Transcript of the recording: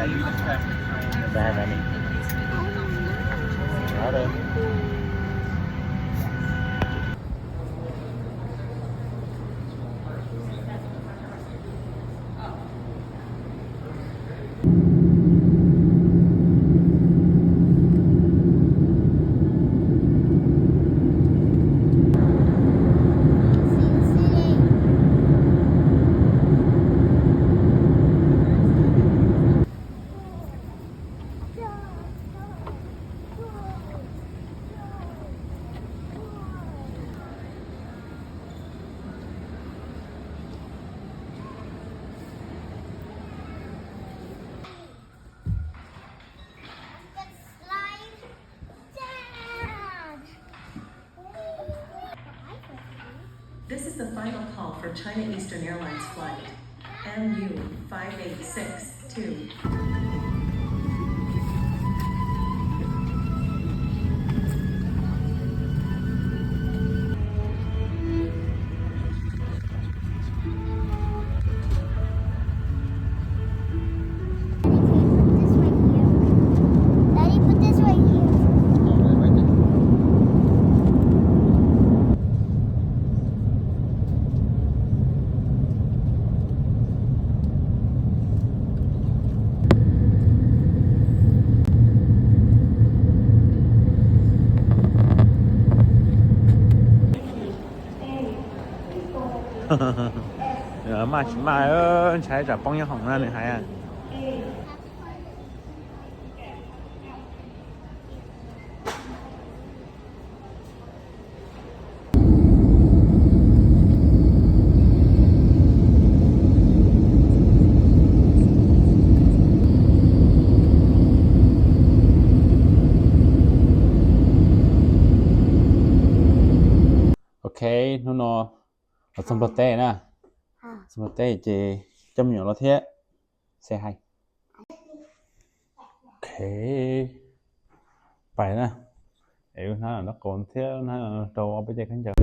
Does that have any? Got it. This is the final call for China Eastern Airlines flight M U five eight six two. Daddy, can you put this right here? Daddy, put this right here. Maj tsis maj, ntshai tsam poob nyob hoom na nws hais. Ok, hnub no los txog Nplog teb na. Txog Nplog teb ces coj me nyuam los thiab. Say hi. Ok, pais na. Es hnab nraub qaum thiab hnab rau ob peb ce khaub ncaws.